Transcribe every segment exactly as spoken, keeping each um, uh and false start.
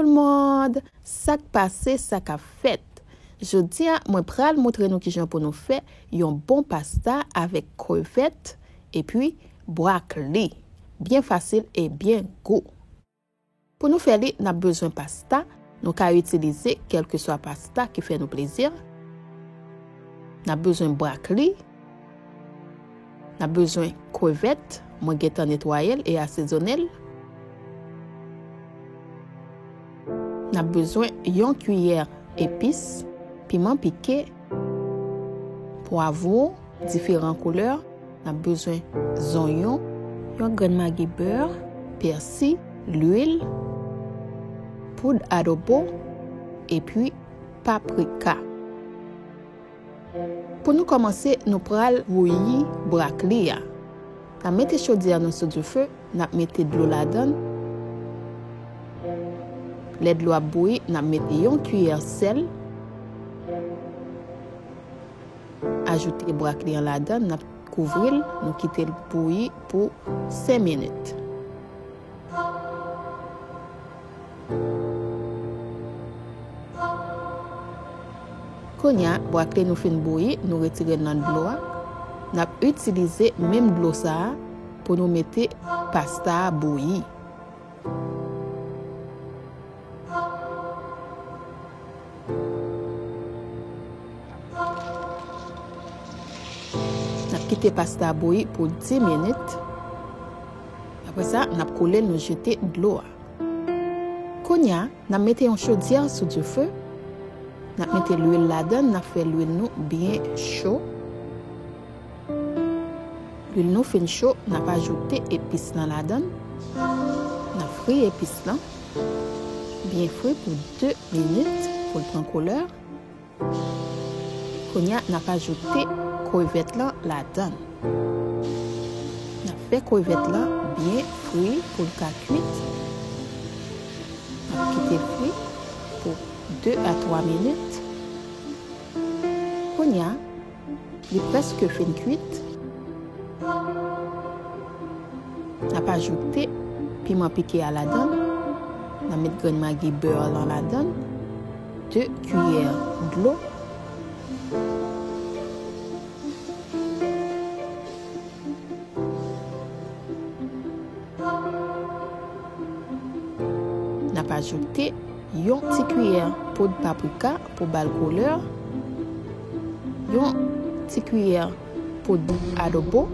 Tout moun, sa k pase, sa k ap fèt? Jodi a, mwen pral montre nou kijan pou nou fè yon bon pasta avèk krevèt epi bwakli. Byen fasil e byen gou. Pou nou fè li, n ap bezwen pasta. Nou ka itilize kèlkeswa pasta ki fè nou plezi. N ap bezwen bwakli. N ap bezwen krevèt. Mwen gentan netwaye l e asezonnen l. N ap bezwen yon kiyè epis, piman pike, pwavwon diferan koulè. N ap bezwen zonyon, yon grenn magi bè, pèsi, lwil, poud adobo, epi paprika. Pou nou kòmanse, nou pral bouyi bwakli a. N ap mete chodyè nou sou dife, n ap mete dlo ladan l. Lè dlo ap bouyi, n ap mete yon kiyè sèl. Ajoute bwakli an ladan l, n ap kouvri l, nou kite l bouyi pou senk minit. Kounye a, bwakli nou fin bouyi, nou retire l nan dlo a. N ap itilize menm dlo sa a pou nou mete pasta a bouyi. N ap kite pasta a bouyi pou dis minit. Apre sa, n ap koule l, nou jete dlo a. Kounye a, n ap mete yon chodyè sou dife. N ap mete lwil ladan l, n ap fè lwil nou byen cho. Lwil nou fin cho, n ap ajoute epis lan ladan l. N ap fri epis lan byen fri pou de minit pou l pran koulè. Kounye a, n ap ajoute krevèt lan ladan l. N ap fè krevèt lan byen fri pou l ka kwit. N ap kite l fri pou de a twa minit. Kounye a, li prèske fin kwit. N ap ajoute piman pike a ladan l. N ap met grenn magi bè lan ladan l. De kiyè dlo. N ap ajoute yon ti kiyè poud paprika pou ba l koulè, yon ti kiyè poud adobo.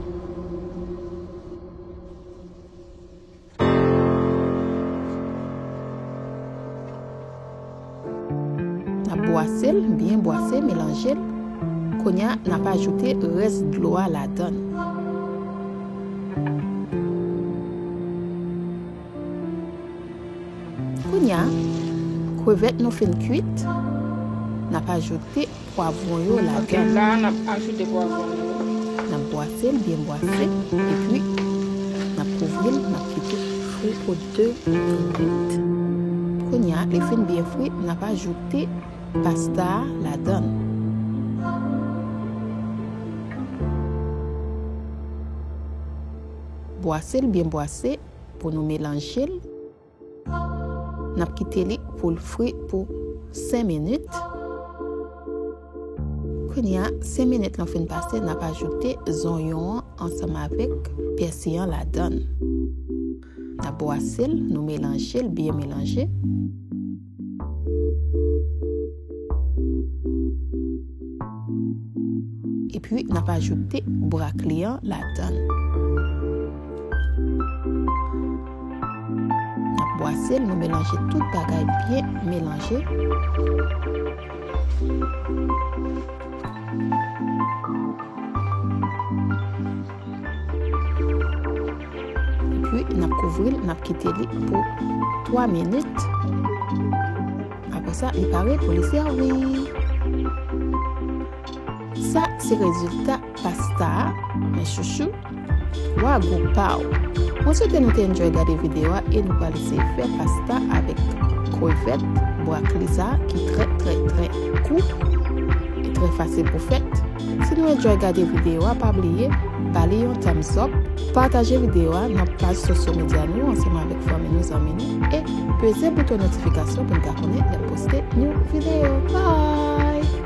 N ap bwase l, byen bwase, melanje l. Kounye a, n ap ajoute rès dlo a ladan l. Kounye a, krevèt nou fin kwit, n ap ajoute pwavwon yo ladan. Ok, la, n ap ajoute pwavwon yo. N ap bwase l, byen bwase, epi n ap kouvri l, n ap kite l fri pou de minit. Kounye a, li fin byen fri, n ap ajoute pasta a ladan l. Bwase l, byen bwase, pou nou melanje l. N ap kite li pou l fri pou senk minit. Kounye a, senk minit lan fin pase, n ap ajoute zonyon an ansanm avèk pèsi an ladan l. N ap bwase l, nou melanje l, byen melanje. Epi, n ap ajoute bwakli an ladan l. N ap bwase l, nou melanje tout bagay byen melanje. Epi, n ap kouvri l, n ap kite li pou twa minit. Apre sa, li pare pou li sèvi. Sa se rezilta pasta a, men chouchou, wa gou pa w. Mwen swete nou te enjoy gade videyo a e nou pral eseye fè pasta avèk krevèt, bwakli sa ki trè, trè, trè gou e trè fasil pou fèt. Si nou enjoy gade videyo a, pa bliye ba li yon thumbs up, Pataje videyo a nan paj sosyo medya nou ansanm avèk fanmi nou, zanmi nou, e peze bouton notifikasyon pou n ka konnen lè m poste yon videyo. Bye!